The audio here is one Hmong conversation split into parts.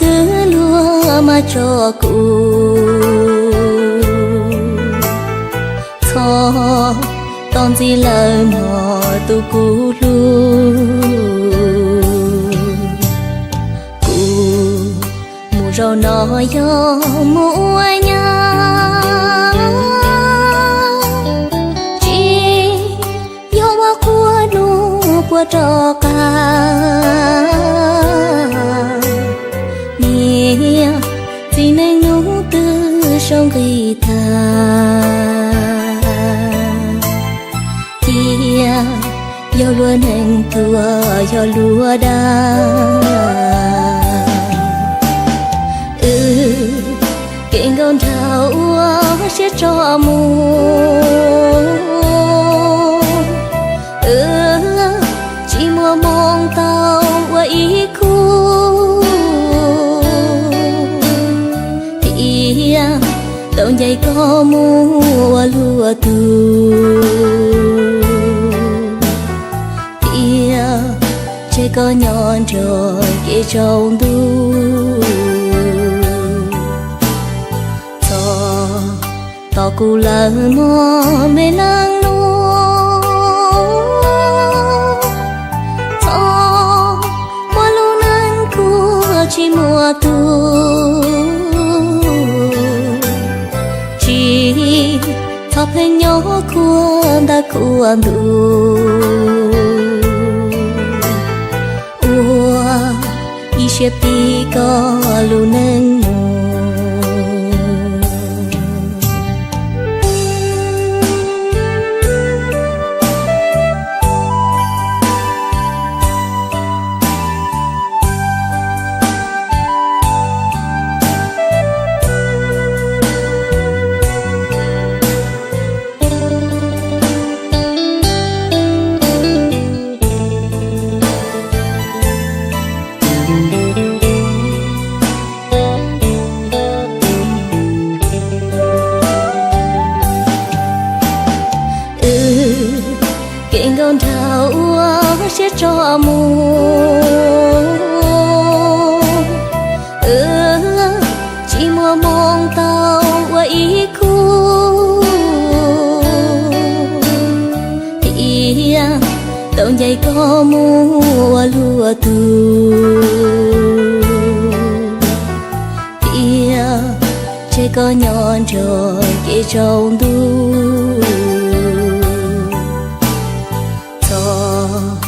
Twb luag mas tso kuv, txhob tos ntxiv lawm mog tus kub hlub. Kuv mus zaum no yog mus ua nyab, tsis yog ua qhua hnub puas rov qab. Niam txiv neej hnub twg sau nqi tag, cia yog luag neej tuag yog luag dag. Wb kev nkaus nraug ua siab tso mus, wb tsis muaj hmoo tau ua ib khub. Thiab tau ncaim koj mus ua luag tug, thiab tseg koj nyob nrog kev tsaus ntuj. Txhob tos kuv lawm mog me leej nus, txhob muab lub neej kuag tsis muaj tug. Tsis txhob pheej nyob khuab ntawm khuab ntuj, ua ib siab pib koj lub neej mus. Wb kev nkaus nraug ua siab tso mus, wb tsis muaj hmoo tau ua ib khub. Thiab tau ncaim koj mus ua luag tug, thiab tseg koj nyob nrog kev tsaus ntuj. Txhob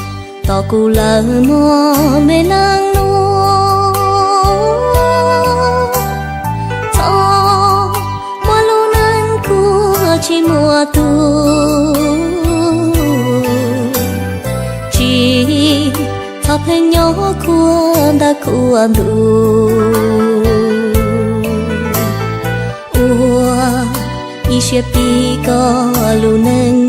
tos kuv lawm mog me leej nus, txhob muab lub neej kuag tsis muaj tug. Tsis txhob pheej nyob khuab ntawm khuab ntuj, ua ib siab pib koj lub neej